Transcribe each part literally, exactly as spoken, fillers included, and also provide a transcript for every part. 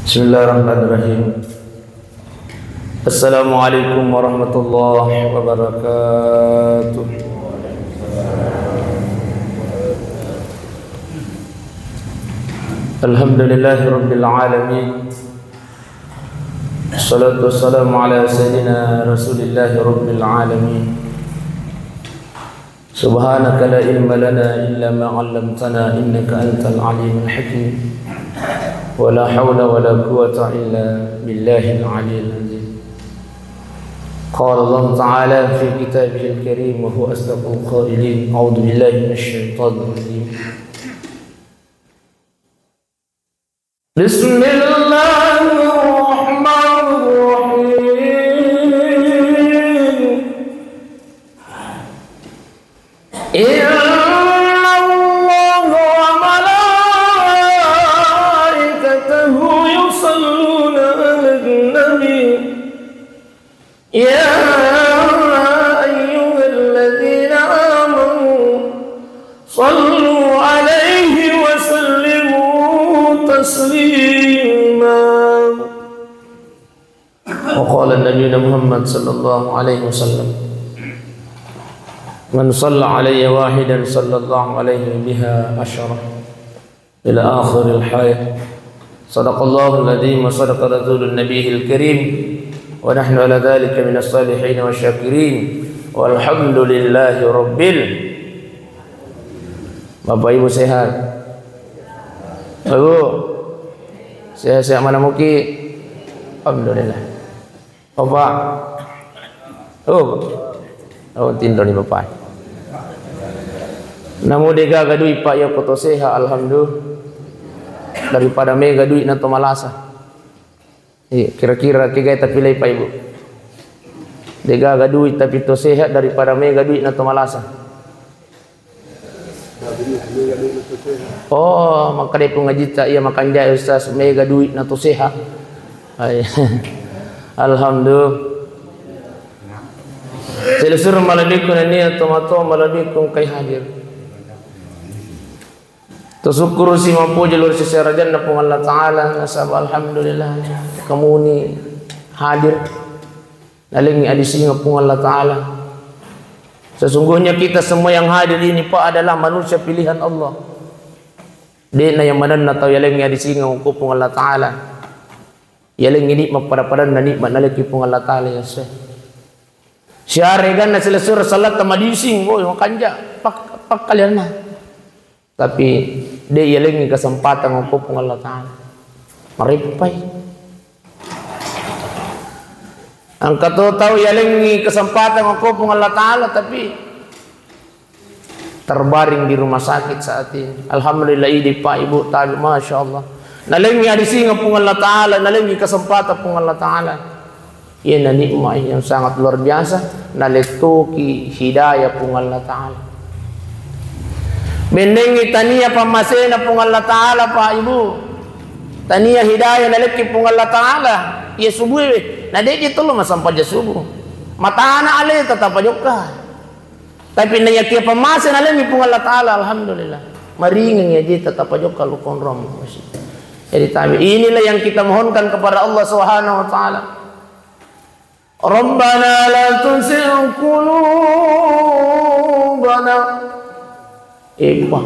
Bismillahirrahmanirrahim. Assalamualaikum warahmatullahi wabarakatuh. Alhamdulillahi rabbil alamin. Wassalatu wassalamu ala sayyidina Rasulillahi rabbil alamin. Subhanaka la ilma lana illa ma 'allamtana innaka antal alimul hakim. Wa la haula wa la quwwata illa billahil aliyil azim. Qala Allah ta'ala fi kitabihil karim wa huwa asdaqul qailin. A'udzu billahi minasy syaithanir rajim. بسم الله الرحمن الرحيم. إن الله وملائكته يصلون على النبي. يا أيها الذين آمنوا صلوا عليه وسلموا تسليما. وقال نبينا محمد صلى الله عليه وسلم: من صلى علي واحدا صلى الله عليه بها عشرا. إلى آخر الآية. صدق الله العظيم وصدق رسول النبي الكريم، ونحن على ذلك من الصالحين والشاكرين، والحمد لله رب ال-. Bapak Ibu sehat? Ibu sehat-sehat mana muki? Alhamdulillah. Bapak. Oh. Oh, tinro ni Bapak. Namu degaga dui Pak, ya koto seha, alhamdulillah. Daripada mega dui na to malasa. Iya, kira-kira kegai tapi lai Pak Ibu. Degaga dui tapi to sehat daripada mega dui na to malasa. Oh, makkeda pung ajita iya makanjai Ustaz, mega duit na to seha. Ai. Alhamdulillah. Selesur malabikku nania tomato malabikku kai hadir. To syukuru si mapuji luar sisi rajanna Puang Allah Ta'ala, nasaba alhamdulillah kamuni hadir. Nalengngi adisingeng Puang Allah Ta'ala. Sesungguhnya kita semua yang hadir ini, Pak, adalah manusia pilihan Allah. De'na yang manenna tau yalengngi adisingeng ko Puang Allah Ta'ala. Yalengngi nikmat pada-padanna nikmat nalekki Puang Allah Ta'ala ya se. Siareganna silesur salatta madising, woi, makanja, pak-, pakkalianna. Tapi de' yalengngi kesempatan okko Puang Allah Ta'ala. Mareppai. Engka to tau yalengngi kesempatan okko Puang Allah Ta'ala, tapi terbaring di rumah sakit saat ini. Alhamdulillah, idi Pak Ibu tadi, Masya Allah. Nalengngi adisingeng Puang Allah Ta'ala, nalengngi kesempatan Puang Allah Ta'ala. Iyana nikmat yang sangat luar biasa, nalettuki hidayah Puang Allah Ta'ala. Bennengngi tania pammasena Puang Allah Ta'ala, Pak Ibu. Tania hidayah nalekki Puang Allah Ta'ala. Iya subuh we, na de'ji tollo masampaja subuh. Matana ale tetap jokka. Tapi nayakia pammase nalengngi Puang Allah Ta'ala, alhamdulillah. Maringeng ya jita tapajokka lu konrong. Jadi tabi, inilah yang kita mohonkan kepada Allah Subhanahu wa Ta'ala. Rabbana la tuzigh qulubana. Ipa.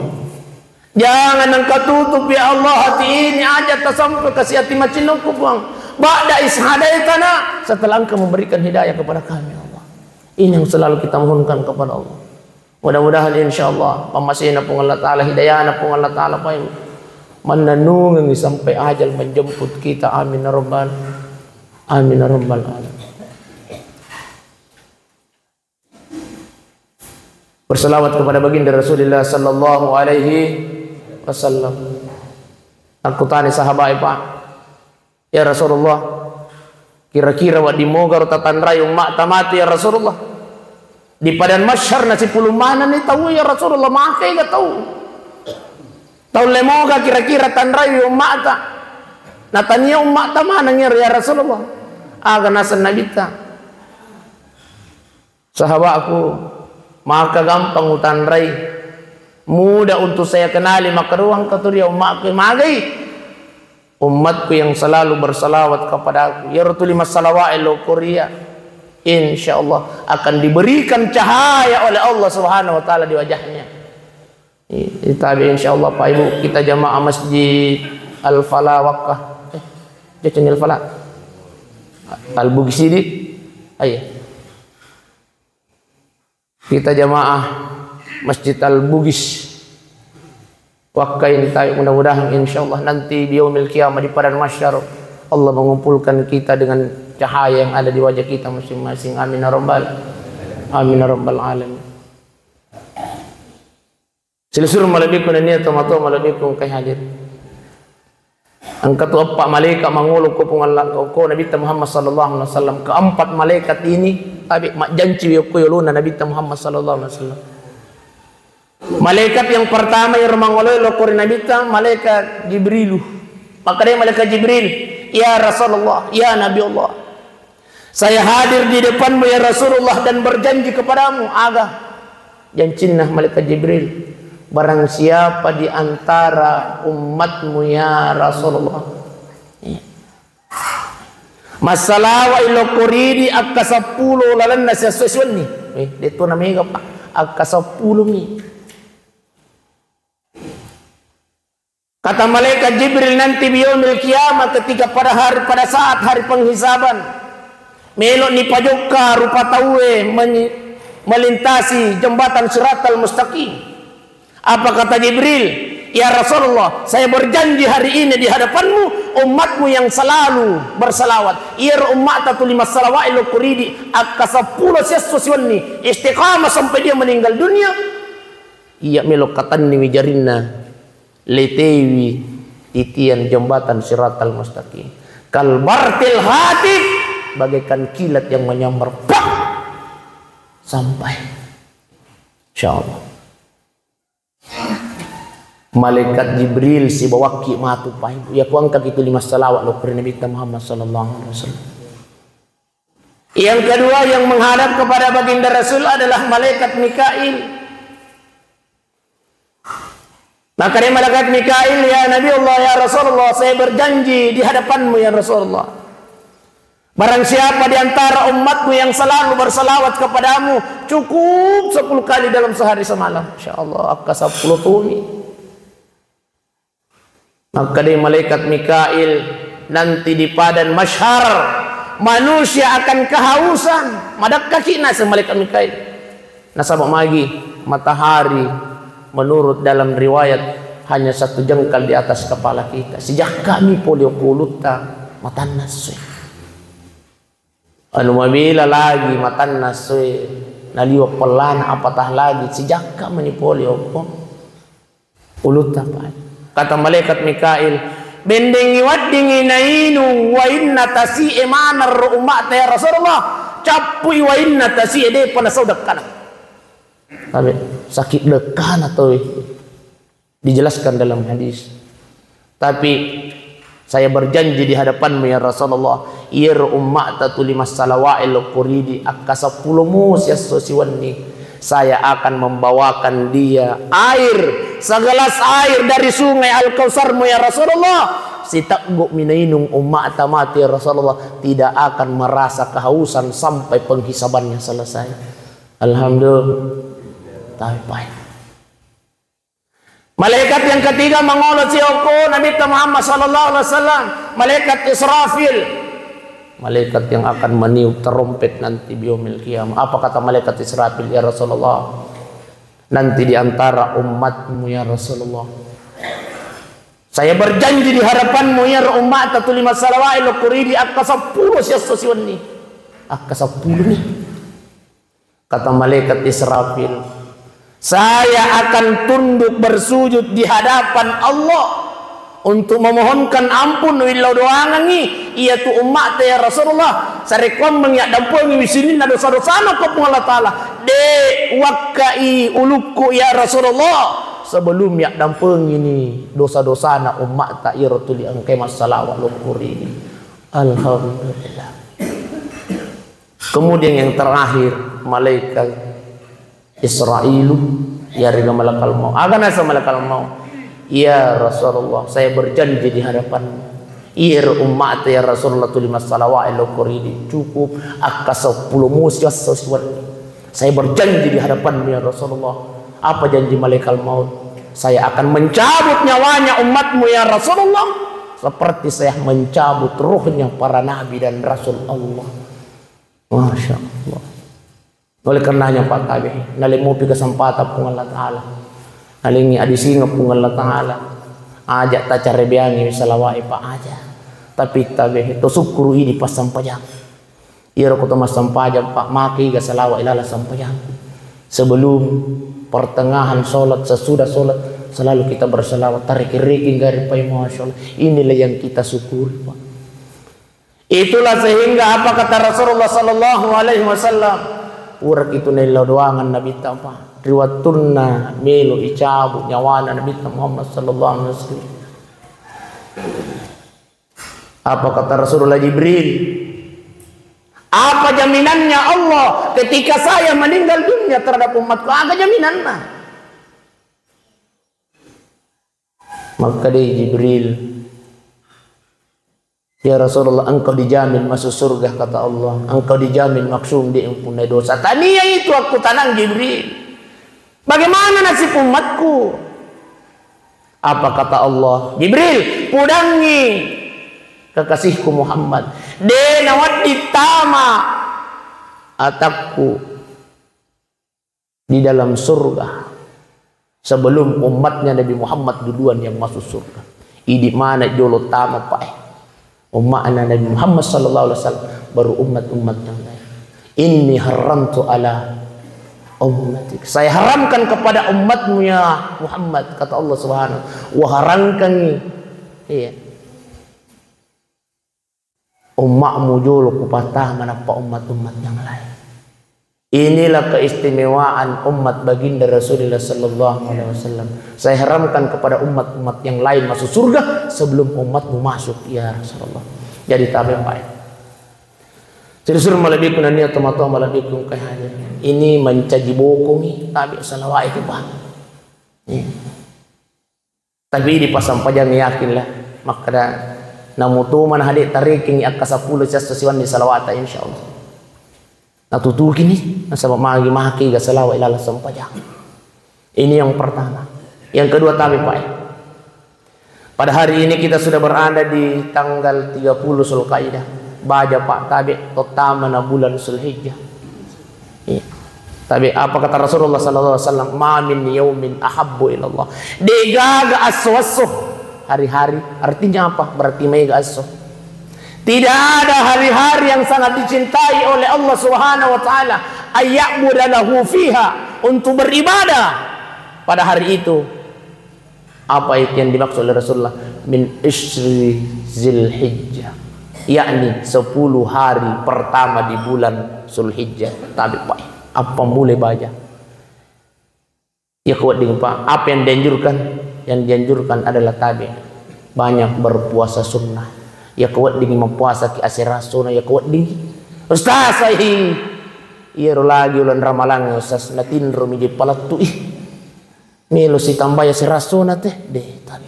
Jangan engkau tutup ya Allah hati ini aja tasampai kasih hati macinukku Puang. Ba'da is hadaitana, setelah engkau memberikan hidayah kepada kami ya Allah. Ini yang selalu kita mohonkan kepada Allah. Mudah-mudahan insyaallah pammasena Puang Allah Ta'ala, hidayana Puang Allah Ta'ala, paimeng mannennungengngi sampai ajal menjemput kita. Amin ya rabbal, amin ya rabbal alamin. Berselawat kepada baginda Rasulullah sallallahu alaihi wasallam. Akkutani sahabai, Pak, "Ya Rasulullah, kira-kira wedding mogaro tatanrai ummatta matu ya Rasulullah? Di padang mahsyar nasipulung manenni tau ya Rasulullah, maega tau? Taulle moga kira-kira tanrai ummatta? Natania ummatta maneng ya Rasulullah." Aga naseng Nabitta, "Sahabatku, maka gampang utanrai. Mudah untuk saya kenali, maka ruang katuria ummaku magai. Umatku yang selalu bersalawat kepadaku, iyaro tuli massalawae lokkoria, insya Allah akan diberikan cahaya oleh Allah Subhanahu wa Ta'ala di wajahnya. Itabe, insya Allah, Pak Ibu, kita jamaah Masjid Al Falah Wakkah. Eh, Jacinil Falah. Al Bugis Sidi. Ayo. Kita jamaah Masjid Al Bugis Wakkah ini, tapi mudah-mudahan, insya Allah, nanti di yaumil qiyamah, di padang mahsyar, Allah mengumpulkan kita dengan cahaya yang ada di wajah kita masing-masing. Amin ya rabbal, amin ya rabbal alamin. Silisur malebbiku nennia tomatoa malebbiku engkai hadir. Engka tu eppa malaikat mangolo ko Puang Allah, ko, ko Nabitta Muhammad sallallahu alaihi wasallam. Keempat malaikat ini tabe majjanci yokko yolona Nabitta Muhammad sallallahu alaihi wasallam. Malaikat yang pertama yang mangolo lokko ri Nabitta, malaikat Jibrilu. Maka dia malaikat Jibril, "Ya Rasulullah, ya Nabi Allah, saya hadir di depanmu ya Rasulullah dan berjanji kepadamu." Aga jancinna malaikat Jibril? Barang siapa di antara umatmu ya Rasulullah, iya, massalawai lokko ridi akka seppulo lalenna siesso siwenni. Eh, detto na mega, Pak. Akka seppulo mi. Kata malaikat Jibril, nanti biyaumil qiyamah, ketika pada hari, pada saat hari penghisaban, melo ni pajokka rupa tauwe menyi-, melintasi jembatan Siratal Mustaqim. Apa kata Jibril? "Ya Rasulullah, saya berjanji hari ini di hadapanmu, umatmu yang selalu bersalawat. Iyaro ummata tuli massalawae lokko ridi akka seppulo siesso siwenni, istiqamah sampai dia meninggal dunia. Iya melo katanniwi jarinna, letewi titian jembatan Siratal Mustaqim. Kal barqil khatif, bagaikan kilat yang menyambar, pak, sampai." Insya Allah. Malaikat Jibril sibawakki matu, Pak Ibu. Iya kuangka ki tuli massalawat lokko ri Nabitta Muhammad sallallahu alaihi wasallam. Yang kedua yang menghadap kepada baginda Rasul adalah malaikat Mikail. Maka dia malaikat Mikail, "Ya Nabi Allah, ya Rasulullah, saya berjanji di hadapanmu ya Rasulullah. Barang siapa di antara umatmu yang selalu bersalawat kepadamu cukup sepuluh kali dalam sehari semalam." Insya Allah, akka seppulo tumi. Maka dia malaikat Mikail, nanti di padang mahsyar, manusia akan kehausan. Madekkaki naseng malaikat Mikail. Nasaba magi matahari menurut dalam riwayat hanya satu jengkal di atas kepala kita. Sijakka mi pole okko ulutta matanna essoe. Anu mabela lagi matanna essoe, naliwa pellana apatah lagi, sijakka mani pole okko ulutta, Pak. Kata malaikat Mikail, "Bendengngi weddingngi nainung wainna tasi'e maneng ro umma'ta ya Rasulullah, cappui wainna tasi'e, de'pa nasau dekkana." Tabe, sakit dekkana tauwe. Dijelaskan dalam hadis. Tapi saya berjanji di hadapanmu ya Rasulullah, iyaro umma'ta tuli massalawae lokko ridi akka seppulo musi esso siwenni, saya akan membawakan dia air, segelas air dari sungai Al-Kautsarmu ya Rasulullah. Siteggu mi nainung umma'ta matu ya Rasulullah, tidak akan merasa kehausan sampai penghisabannya selesai. Alhamdulillah. Tapi, Pak, malaikat yang ketiga mangolo siokko Nabitta Muhammad sallallahu alaihi wasallam, malaikat Israfil. Malaikat yang akan meniup terompet nanti biomil kiamat. Apa kata malaikat Israfil, "Ya Rasulullah, nanti di antara umatmu ya Rasulullah, saya berjanji di hadapanmu ya umma'ta tuli massalawae lokko ridi akka seppulo siesso siwenni." Akka seppulo ni. Kata malaikat Israfil, "Saya akan tunduk bersujud di hadapan Allah untuk memohonkan ampun, willau doangengngi iyatu umma'ta ya Rasulullah, sarekkuammengngi addampengiwi sininna dosa-dosana ko Puang Allah Ta'ala. De' wakkai ulukku ya Rasulullah sebelum yaddampengini dosa-dosana umma'ta iro tuli engkai massalawa lokko ridi." Alhamdulillah. Kemudian yang terakhir, malaikat Israilu, iyarega malakal maut. Aga naseng malakal maut, "Ya Rasulullah, saya berjanji di hadapanmu, Iyaro umma'ta ya Rasulullah tuli massalawa'i lao ko ridi, cukup akka seppulo musi esso siwenni. Saya berjanji di hadapanmu ya Rasulullah. Apa janji malaikat maut? Saya akan mencabut nyawanya umatmu ya Rasulullah, seperti saya mencabut ruhnya para nabi dan rasul Allah. Masya Allah. Oleh karenanya, Pak, tabe, nalemopi kesempatan Puang Allah Ta'ala. Nalengi adisingeng Puang Allah Ta'ala. Aja tacarebeangi salawa'i, Pak, aja. Tapi tabe, to sukkuru idi passampajang. Iyaro ko to massampajang, Pak, makei ga salawa'i lala sampajang. Sebelum, pertengahan sholat, sesudah sholat, selalu kita berselawat. Tareking-reking gari, Pak, Masya Allah. Inilah yang kita syukuri, Pak. Itulah sehingga apa kata Rasulullah sallallahu alaihi wasallam? Pura kitu naillau doangan Nabitta, Pak. Ri wattunna melo icabu nyawana Nabitta Muhammad sallallahu alaihi wasallam. Apa kata Rasulullah? Jibril, apa jaminannya Allah ketika saya meninggal dunia terhadap umatku? Aga jaminanna? Makkadai Jibril, "Ya Rasulullah, engkau dijamin masuk surga," kata Allah. "Engkau dijamin maksum de' mpunnai dosa." Tania itu aku tanang Jibril. Bagaimana nasib umatku? Apa kata Allah? "Jibril, pudangi kekasihku Muhammad. De' nawedding tama atakku di dalam surga sebelum umatnya Nabi Muhammad duluan yang masuk surga." Idi mana jolo tama, Pak, eh. Umatnya Nabi Muhammad sallallahu alaihi wasallam, baru umat-umat yang lain. "Inni haramtu ala ummati." Saya haramkan kepada umatmu ya Muhammad, kata Allah Subhanahu. Waharamkan. Iya. Ummatmu jolo kupattama nappa ummat-ummat yang lain. Inilah keistimewaan umat baginda Rasulullah sallallahu alaihi wasallam. Saya haramkan kepada umat-umat yang lain masuk surga sebelum umatmu masuk, ya Rasulullah. Jadi tabe, Pak. Sirusur malebbiku nania tomatoa malebbiku engkai hadir. Ini mancaji bokongi tabe salawat itu, Pak. Iya. Tapi idi passampajang, yakinlah. Makkada namutu mana hade tarekengi akka seppulo siesso siwenni salawata, insyaallah. Natutukini, nasaba magi makei ga salawat ilala sampajang. Ini yang pertama. Yang kedua, tabe, Pak, eh. Pada hari ini kita sudah berada di tanggal tiga puluh Zulkaidah. Baja, Pak, tabe, tottamana bulan Zulhijjah. Iya. Tapi apa kata Rasulullah sallallahu alaihi wasallam? "Ma min yaumin ahabbu ilallah." Degaga esso-esso, hari-hari. Artinya apa? Berarti maega esso. Tidak ada hari-hari yang sangat dicintai oleh Allah Subhanahu wa taala, ayya'buda lahu fiha, untuk beribadah pada hari itu. Apa itu yang dimaksud oleh Rasulullah? "Min isyri Zilhijjah," yakni sepuluh hari pertama di bulan Zulhijjah. Tabe, Pak, apa mulai baja? Ya, kuat dingin, Pak. Apa yang dianjurkan? Yang dianjurkan adalah tabe, banyak berpuasa sunnah. Ya, kuat dingin mempuasa ki asera sunnah. Ya, kuat dingin. Ustaz, saya iya ro lagi ulan Ramalang, Ustaz. Natinro mi je palattu, ih. Melo sitambaya sirasona teh, deh, tabe.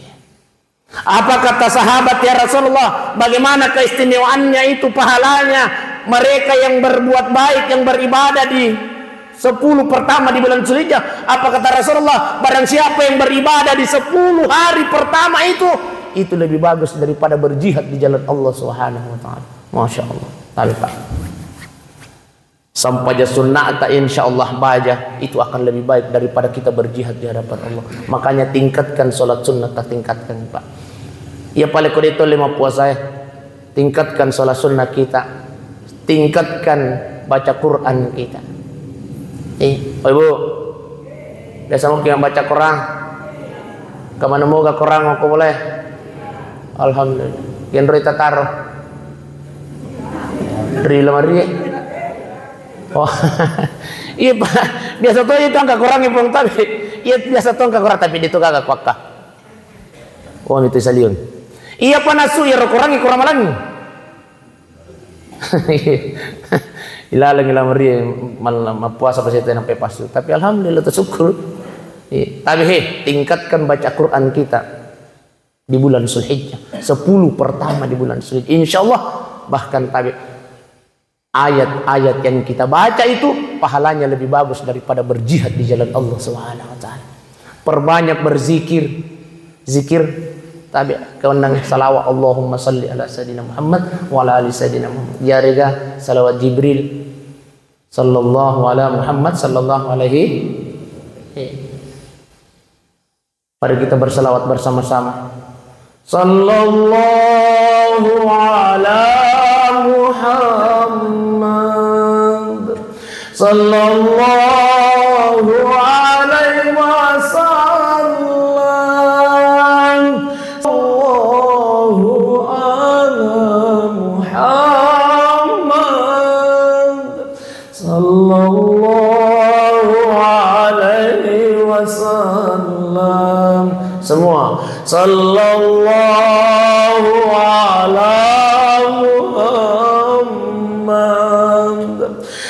Apa kata sahabat, "Ya Rasulullah, bagaimana keistimewaannya itu, pahalanya mereka yang berbuat baik, yang beribadah di sepuluh pertama di bulan Zulhijjah?" Apa kata Rasulullah? "Barang siapa yang beribadah di sepuluh hari pertama itu, itu lebih bagus daripada berjihad di jalan Allah Subhanahu wa taala." Masya Allah. Tabe, Pak. Sampaja sunnata, insya Allah baja, itu akan lebih baik daripada kita berjihad di hadapan Allah. Makanya tingkatkan sholat sunnah, kita tingkatkan, Pak. Ya, paling kode itu lima puasa, ya. Tingkatkan sholat sunnah kita. Tingkatkan baca Quran kita. Eh, oh, Ibu. Biasa mungkin yang baca Quran. Kemana moga Quran aku boleh? Alhamdulillah. Genroi tataro. Ri lemari. Oh. Iya, Pak. Biasa to itu angka kurang, Pong, tapi. Iya, biasa to angka kurang, tapi itu kagak kuakka. Oh, itu saliun. Iya, panasu ya kurang, kurang malang. Ilalang lamari mal, mappuasa pasti tenang pepasu. Tapi alhamdulillah, tersyukur. Iya. Tapi he, tingkatkan baca Quran kita. di bulan Zulhijjah, sepuluh pertama di bulan Zulhijjah. Insya Allah, bahkan tabe, ayat-ayat yang kita baca itu pahalanya lebih bagus daripada berjihad di jalan Allah Subhanahu wa Ta'ala. Perbanyak berzikir, zikir, tabe, kewenangan salawat, Allahumma salli ala Sayyidina Muhammad wa ala ali Sayyidina Muhammad. Yarega salawat Jibril, sallallahu ala Muhammad, sallallahu alaihi. Mari kita bersalawat bersama-sama. Sallallahu ala Muhammad. Sallallahu alaihi wasallam. Sallallahu ala Muhammad. Sallallahu alaihi wasallam. Semua. Sallallahu ala Muhammad.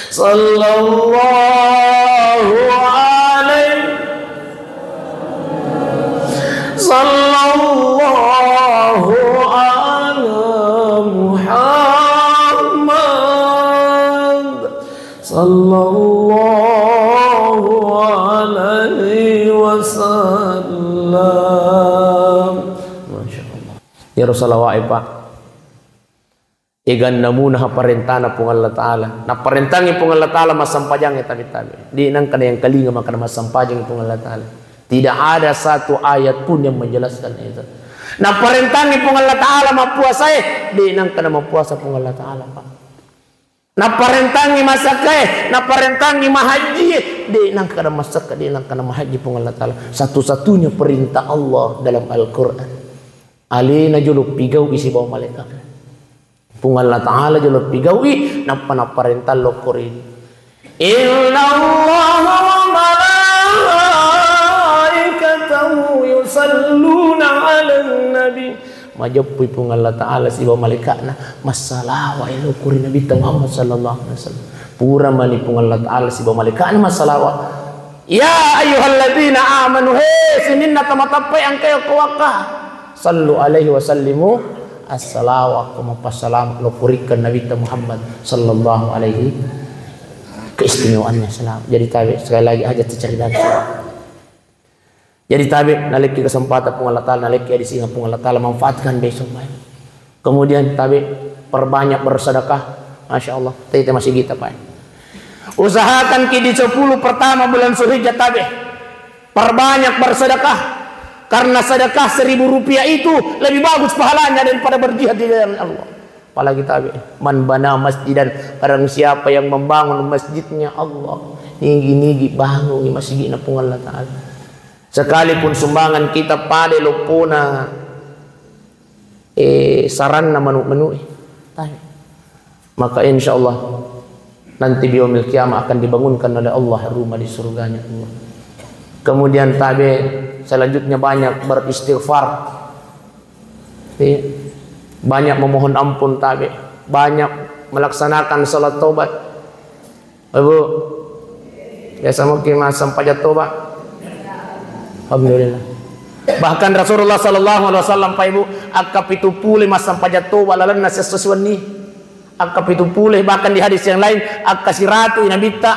Sallallahu alaihi Sallallahu ala Muhammad. Sallallahu alaihi wasallam. Masya Allah. Iyaro salawat e, Pak. Eganna munaha parentana Puang Allah Ta'ala. Napparentangngi Puang Allah Ta'ala massampajangnge tabe-tabe. De' nengka nayangkalinga makkeda massampajangngi Puang Allah Ta'ala. Tidak ada satu ayat pun yang menjelaskan itu. Napparentangngi Puang Allah Ta'ala mappuasae, de' nengka namappuasa Puang Allah Ta'ala, Pak. Napparentangngi massakkae, napparentangngi mahajjie, de' nengka namassakka, de' nengka namahajji Puang Allah Ta'ala. Satu-satunya perintah Allah dalam Al-Quran. Alena jolo pigau'i sibawa malaikatna. Puang Allah Ta'ala jolo pigau'i, nappa napparentang lokkorini. Inna Allaha wa malaikatahu yusalluna ala nabi. Majeppui Puang Allah Ta'ala sibawa malaikatna massalawa lokko ri Nabitta Muhammad sallallahu alaihi wasallam. Pura mani Puang Allah Ta'ala sibawa malaikatna massalawa. Ya ayyuhalladzina amanu, he sininna tamatappai engkae ko wakka. Sallu alaihi wa sallimu assalawa, ko mappassalama lokko ri Nabitta Muhammad sallallahu alaihi, keistimewaannya salam. Jadi tabe, sekali lagi aja terceritakan. Jadi tabe, nalekki kesempatan Puang Allah Ta'ala, nalekki adisingeng Puang Allah Ta'ala, manfaatkan besok, Pak. Kemudian tabe, perbanyak bersedekah. Masya Allah, tete masih kita, Pak. Usahakan ki di sepuluh pertama bulan Zulhijjah tabe. Perbanyak bersedekah. Karena sedekah seribu rupiah itu lebih bagus pahalanya daripada berjihad di jalan Allah. Apalagi tabe, man bana masjidan, barang siapa yang membangun masjidnya Allah, nigi-nigi bangungi masjidna Puang Allah Ta'ala. Sekalipun sumbangan kita pada loppona, eh, saranna manu-manu, eh, tabe. Maka insya Allah nanti di yaumil qiyamah akan dibangunkan oleh Allah rumah di surganya Allah. Kemudian tabe, selanjutnya banyak beristighfar. Iya. Banyak memohon ampun tabe. Banyak melaksanakan salat taubat. Ibu, biasa mungkin massampajang taubat. Alhamdulillah. Bahkan Rasulullah sallallahu alaihi wasallam, Pak Ibu, akka pitu pule massampajang taubat lalenna siesso siwenni. Akka pitu pule, bahkan di hadis yang lain, akka siratu i Nabitta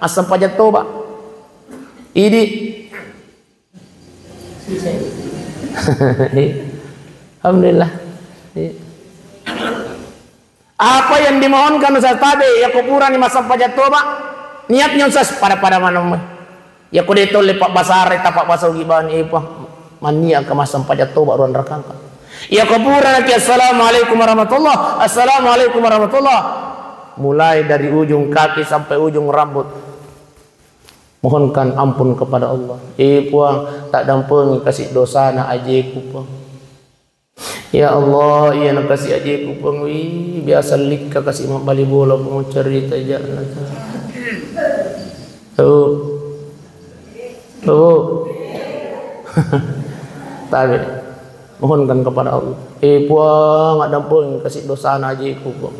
massampajang taubat. Idi. Alhamdulillah. Apa yang dimohonkan, Ustaz, tabe, yako purani massampajang taubat, niatnya, Ustaz, pada-pada maneng. Yako de tolle pabbasara, tapabbasa ugi bani, eh, Puang, manniat ka massampajang taubat ruang rakangka. Yako purana ki, "Assalamualaikum warahmatullah, assalamualaikum warahmatullah." Mulai dari ujung kaki sampai ujung rambut. Mohonkan ampun kepada Allah. Eh, Puang, tak dampengi kasih dosana ajeku, Puang. Ya Allah, iya nakasi ajeku, Puang. Wih, biasa likka kasi mabbali bola, Puang, cerita jana. Tuh. Tuh. Tabe. Mohonkan kepada Allah. Eh, Puang, addampeng kasi dosana ajeku, Puang.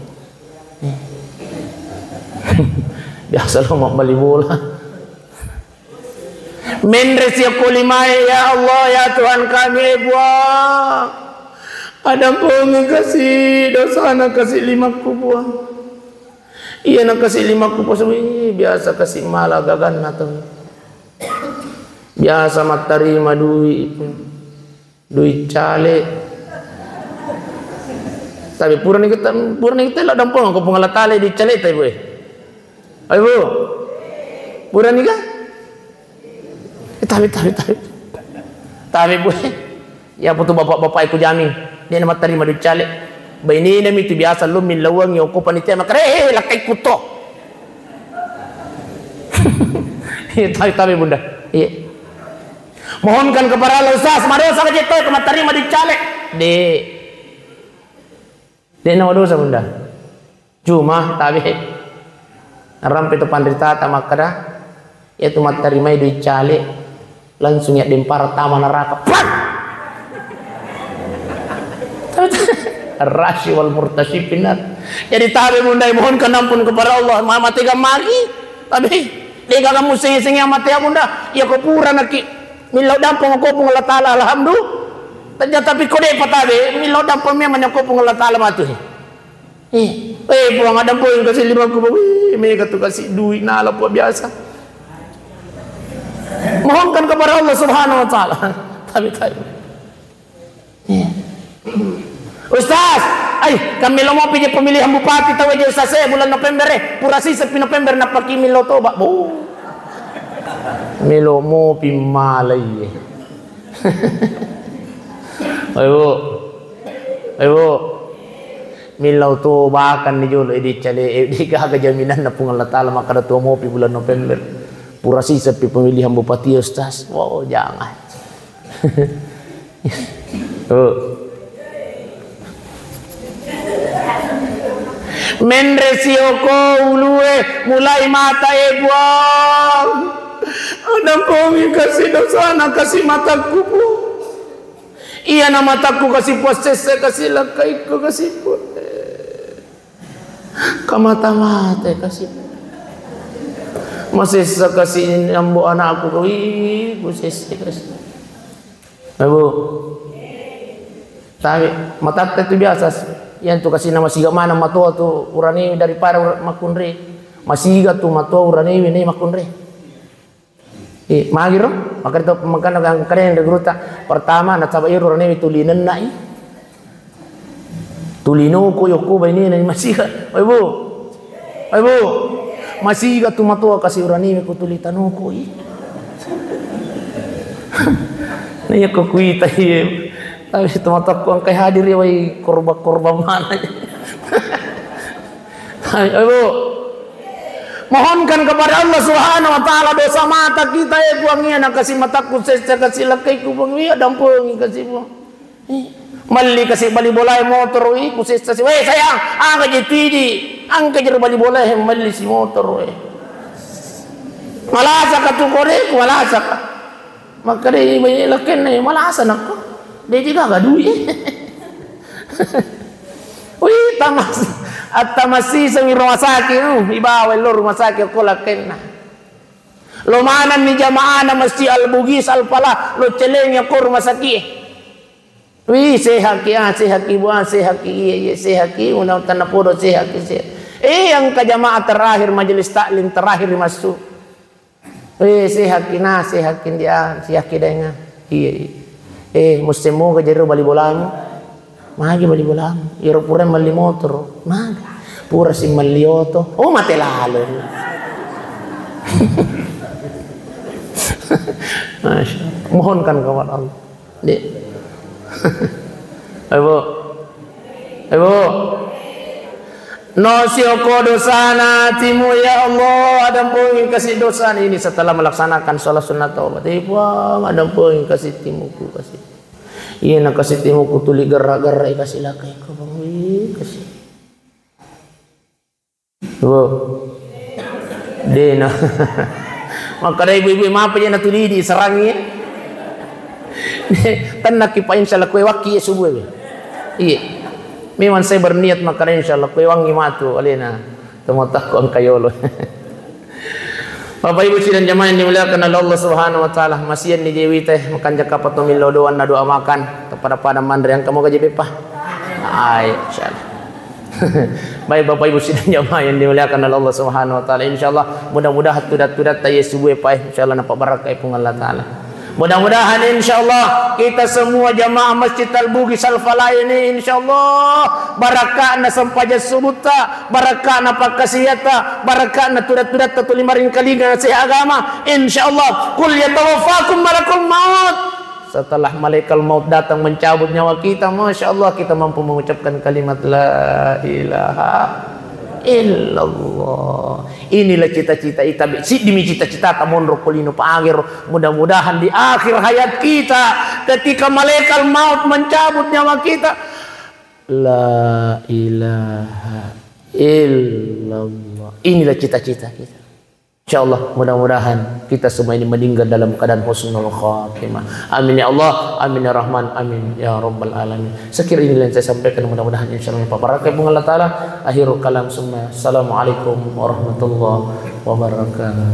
Biasa lo mabbali bola. Menre siokko limae, ya Allah, ya Tuhan kami, eh, Puang. Adampengi kasi dosana kasi limakku, Puang. Iya na kasi limakku, Puang. Wih, biasa kasi mala gaganna to. Biasa mattarima dui, dui cale. Tapi purani kita, purani kita lo dampeng ko Puang Allah Taala dui cale tai, Bu. Ayo, Bu. Purani ka? Eh, tabe, tabe, tabe. Tabe, Bu. Ya, apa tu bapak-bapak iku jaming. Dia nama terima duit caleg. Bainena mi tu biasa lu millauang yoko panitia makare, eh, lakkai kuto. Iya, tabe, tabe, Bunda. Iya. Mohonkan kepada Allah, Ustaz, madosa ka jetto ko matterima duit caleg? De. De na madosa, Bunda. Cuma, tabe. Rampe tu panritata makkada, iya tu mattarimai duit caleg, langsung ya dempara tama neraka. Prak! Ar-rashi wal murtashi finnar. Jadi tabe, Bunda, mohonkan ampun kepada Allah. Ma-, mate gammari. Tabe, de gaga museng-seng ya mate ya, Bunda. Ya ko pura naki millau dampeng ko Puang Allah Taala, alhamdulillah. Tapi ko de patabe, millau dampeng memang ko Puang Allah Taala matu. Eh, eh, Puang, ada poin kasi lima ku, wih, mega tu kasi duit nala po biasa. Mohonkan kepada Allah Subhanahu wa Taala. Tapi, tapi. Eh. Ustaz, ai, kami lo mau pijak pemilihan bupati tahu aja Ustaz, eh, bulan November, eh, pura sisa pi November napaki milo toba, bu. Milo mau pi malai, eh. Ayo, Bu. Ayo, Bu. Millau to bahkan ni jolo, eh, di cale, eh, di gaga jaminan na Puang Allah Taala makkada to mopi bulan November. Pura sisa pi pemilihan bupati, Ustaz. Wow, jangan. Oh. Menre sioko ulue mulai mata, eh, Puang. Adampongi kasi dosana kasi matakku, Puang. Iya na matakku kasi puassessa kasi lakkaikku kasi pu-, kamata-mata kasi pu-, masessa kasi ambo anakku kawii ku sessa kasi. Abu. Tapi matatta itu biasa. Yang tu kasi nama siga mana matoa tu urani daripada ura-, makunre. Masiga tu matoa urani ini makunre. Eh, magi ro? Makanya tu, makanya kan keren di guruta. Pertama, nasaba iro rene tuli nenna i. Tuli noko yoko bainena masiga. Oi, Bu. Oi, Bu. Masiga tu matoa kasi urani ku tuli tanoko i. Na iya ko kuita iya. Tapi tu matoa ku engkai hadir ya wai korban-korban mana. Hai, Ibu. Mohonkan kepada Allah Subhanahu wa Ta'ala dosa mata kita, eh, Puang, iya, na kasi matakku sessa, kasi lakkaiku, Puang, iya, dampengi kasi, Puang. Eh, melli kasi bali bolae motor, i, ku sessa si, weh, sayang, angka je tidi, angka je bali bolae, melli si motor, eh. Malasa ka tu kore, ku malasa ka. Makkeda, "Iya, banyak lakkenna, iya, malasa nakko. De' jigaga duit." Wih, tamas-, attamasiseng rumah sakit, uh, ibawa lo rumah sakit ko lakkenna. Lo manenni jamaahna Masjid Al Bugis Al Falah, lo celengi ko rumah sakit. Wih, sehat ki, ah, sehat ki, Bu, ah, sehat ki, iya, iya, sehat ki, undang tanah podo sehat ki, sehat. Eh, engka jamaah terakhir majelis taklim terakhir masuk. Eh, sehaki na, sehaki dia, sehaki denga. Iya, iya. Eh, musim moga jero bali bolamu. Magi bali bolamu. Iro pura melli motor. Magi. Pura si melli oto. Oh, mate lalo. Masya Allah. Mohonkan kepada Allah. Dek. Ayo, Bu. Ayo, Bu. No sioko dosana atimu, ya Allah, adampungi kasi dosana ini setelah melaksanakan sholat sunnah taubat. Eh, Puang, adampungi kasi timuku, kasi. Iya, na kasi timuku tuli gerak-gerak, kasi lakai ko, Puang. Ih, kasi. Wo. Dena. Makkada ibu-ibu, mapa je natulidi serangi. Tennaki pa, insya Allah kue wakki ya subuh ya. Iya. Memang saya berniat makkada insya Allah kue wangi matu alena. Temu takko engka yolo. Bapak Ibu sidang jamaah yang dimuliakan oleh Allah Subhanahu wa Ta'ala, masianni je wita, makanja kapang to millau doanna, doa makan, pada-pada manre, engka moga je beppa. Ai, insyaallah. Baik, Bapak Ibu sidang jamaah yang dimuliakan oleh Allah Subhanahu wa Ta'ala, insyaallah mudah-mudahan tudat-tudatta ye subue pae, insyaallah napabarakai Puang Allah Ta'ala. Mudah-mudahan insyaallah kita semua jamaah Masjid Al-Bugis Al-Falah ini, insyaallah barakatna sempajang subutta, barakatna pakkasiatta, barakatna tudat-tudatta tuli maringkalinga sehat agama, insyaallah. Qul yatawaffakum malakul maut. Setelah malaikat maut datang mencabut nyawa kita, masya Allah, kita mampu mengucapkan kalimat la ilaha illallah. Inilah cita-cita ita, siddimi cita-citata monro ko lino pagero. Mudah-mudahan di akhir hayat kita, ketika malaikat maut mencabut nyawa kita, la ilaha illallah. Inilah cita-cita kita. Insya Allah, mudah-mudahan kita semua ini meninggal dalam keadaan husnul khatimah. Amin ya Allah, amin ya Rahman, amin ya Rabbal Alamin. Sekira inilah yang saya sampaikan, mudah-mudahan insya Allah paparakkai Puang Allah Ta'ala. Akhirul kalam summa assalamualaikum warahmatullahi wabarakatuh.